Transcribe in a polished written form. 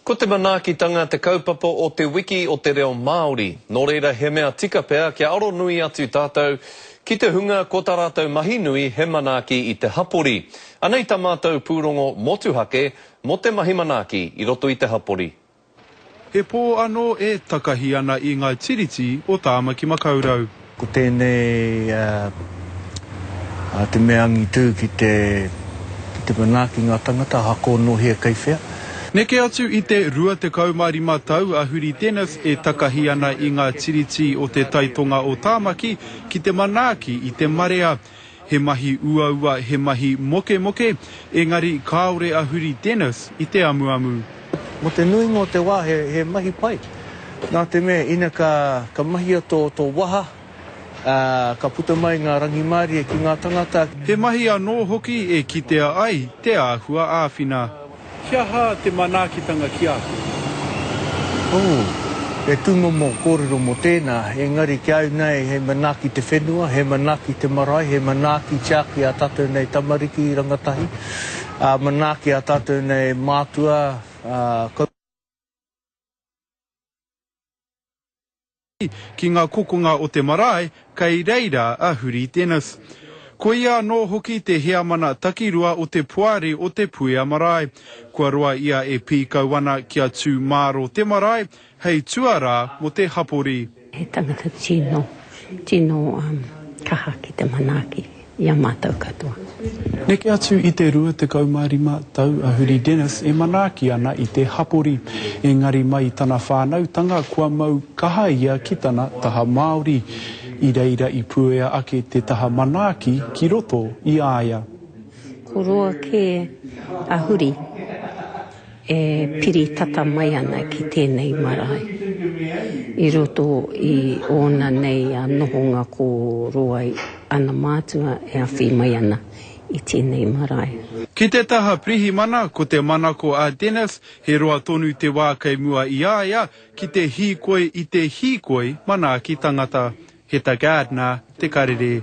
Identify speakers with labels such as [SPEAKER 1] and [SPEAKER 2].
[SPEAKER 1] Ko te manaakitanga te kaupapa o Te Wiki o te Reo Māori, nō reira he mea tika pea kia aro nui atu tātou ki te hunga ko tā rātou mahi nui he manaaki i te hapori. Anei tā mātou pūrongo motuhake mō te mahi manaaki i roto i te hapori.
[SPEAKER 2] He pō anō e takahi ana i ngā tiriti o Tāmaki Makaurau.
[SPEAKER 3] Ko tēnei te mea angitū ki te ki te manaaki ngā tangata ahakoa nō hea kei whea.
[SPEAKER 2] Neke atu i te 25 tau a Huri Dennis e takahi ana i ngā tiriti o te Tai Tonga o Tāmaki ki te manaaki i te marea. He mahi uaua, he mahi mokemoke, engari kāore a Huri Dennis i te amuamu.
[SPEAKER 3] Mō te nuinga o te wā he mahi pai, nā te mea ina ka mahia tō waha, ka puta mai ngā rangimārie ki ngā tangata.
[SPEAKER 2] He mahi anō hoki e kitea ai te āhua āwhina. He aha te manaakitanga ki a koe?
[SPEAKER 3] Oh, he tūmomo kōrero mō tēnā, engari ki a au nei he manaaki te whenua, he manaaki te marae, he manaaki tiaki a tātou nei tamariki, rangatahi, ā, manaaki a tātou nei mātua, ā,
[SPEAKER 2] Ki ngā kokonga o te marae, kei reira a Huri Dennis. Ko ia anō hoki te heamana takirua o te poari o Te Puea Marae. Kua roa ia e pīkau ana kia tū māro te marae hei tuarā mō te hapori.
[SPEAKER 4] He tangata tino, tino kaha ki te manaaki. i a mātou katoa.
[SPEAKER 2] Neke atu i te 25 tau a Huri Dennis e manaaki ana i te hapori. Engari mai i tana whānautanga kua mau kaha ia ki tana taha Māori. I reira i puea ake te taha manaaki ki roto i a ia.
[SPEAKER 4] Ko roa kē a Huri. E piri tata mai ana ki tēnei marae. I roto i ōna nei nohonga ko roa ana mātua e awhi mai ana i tēnei marae.
[SPEAKER 2] Ki te taha pirihimana, ko te manako a Dennis, he roa tonu te wā kei mua i a ia ki te hīkoi i te hīkoi manaaki tangata. Heta Gardner, Te Karere.